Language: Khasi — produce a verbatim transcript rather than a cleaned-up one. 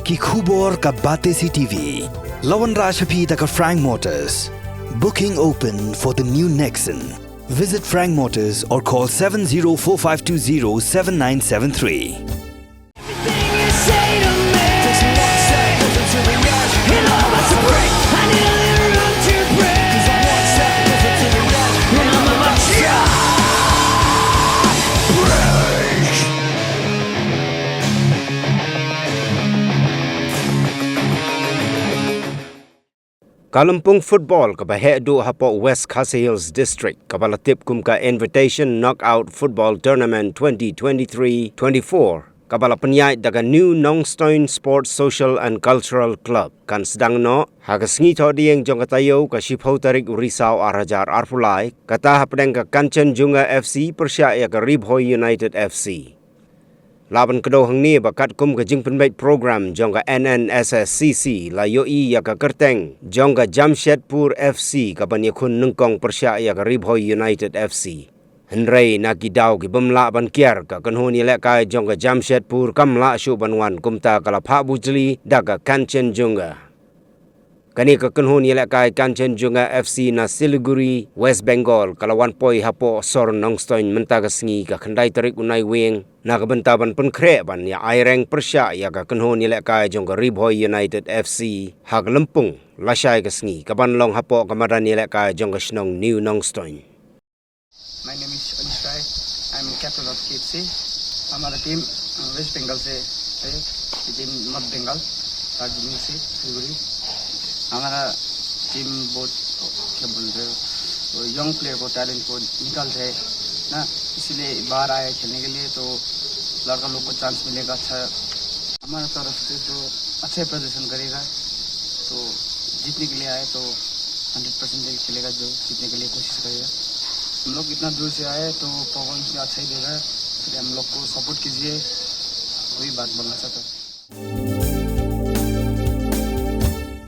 Ki khubor ka Batesi T V. La wanrah sha phi da ka Frank Motors. Booking open for the new Nexon. Visit Frank Motors or call seven zero four five two zero seven nine seven three. Ka lympung football kaba heh duh hapoh West Khasi Hills District, kaba la tip kum ka Invitation Knockout Football Tournament twenty twenty-three twenty-four, kaba la pynïaid da ka New Nongstoin Sports Social and Cultural Club, kan sdang noh ha ka sngi Thohdieng jong ka taïew, ka shiphew tarik u Risaw ar hajar arphew lai, kata hapdeng ka Kanchenjunga F C pyrshah ïa ka Ri Bhoi United F C. Lah ban kdew hangne ba katkum ka jingpynbeit program jong ka N N S S C C, la ïohi ïa ka kyrteng jong ka Jamshedpur F C kaban ïakhun nyngkong pyrshah ïa ka Ri Bhoi United F C. Hynrei na ki daw ki bym lah ban kiar, ka kynhun ïalehkai jong ka Jamshedpur kam lah shuh ban wan, kumta ka la phah bujli da ka Kanchenjunga. Kane ka kynhun ïalehkai Kanchenjunga F C na Siliguri, West Bengal, ka la wan poi hapoh sor Nongstoin mynta ka sngi, ka khyndai tarik u Naiwieng, na ka bynta ban pynkhreh ban ïa aireng pyrshah ïa ka kynhun ïalehkai jong ka Ri Bhoi United F C ha ka lympung lashai ka sngi, kaban long hapoh ka madan ïalehkai jong ka shnong New Nongstoin. My name is Anish Rai. I'm captain of K F C. हमारा टीम, अ, वेस्ट बंगाल से है, विद इन नॉर्थ बंगाल, दार्जिलिंग से, सिलीगुड़ी। हमारा टीम बहुत, क्या बोलते हैं, वो यंग प्लेयर को, टैलेंट को निकालते हैं ना, इसीलिए बाहर आए खेलने के लिए, तो लड़का लोग को चांस मिलेगा अच्छा। हमारा तरफ से तो अच्छा ही प्रदर्शन करेगा, तो जीतने के लिए आए तो हंड्रेड परसेंट खेलेगा, जो जीतने के लिए कोशिश करेगा। हम लोग इतना दूर से आए तो परफॉर्मेंस भी अच्छा ही देगा, इसलिए हम लोग को सपोर्ट कीजिए, वही बात बोलना चाहता हूँ।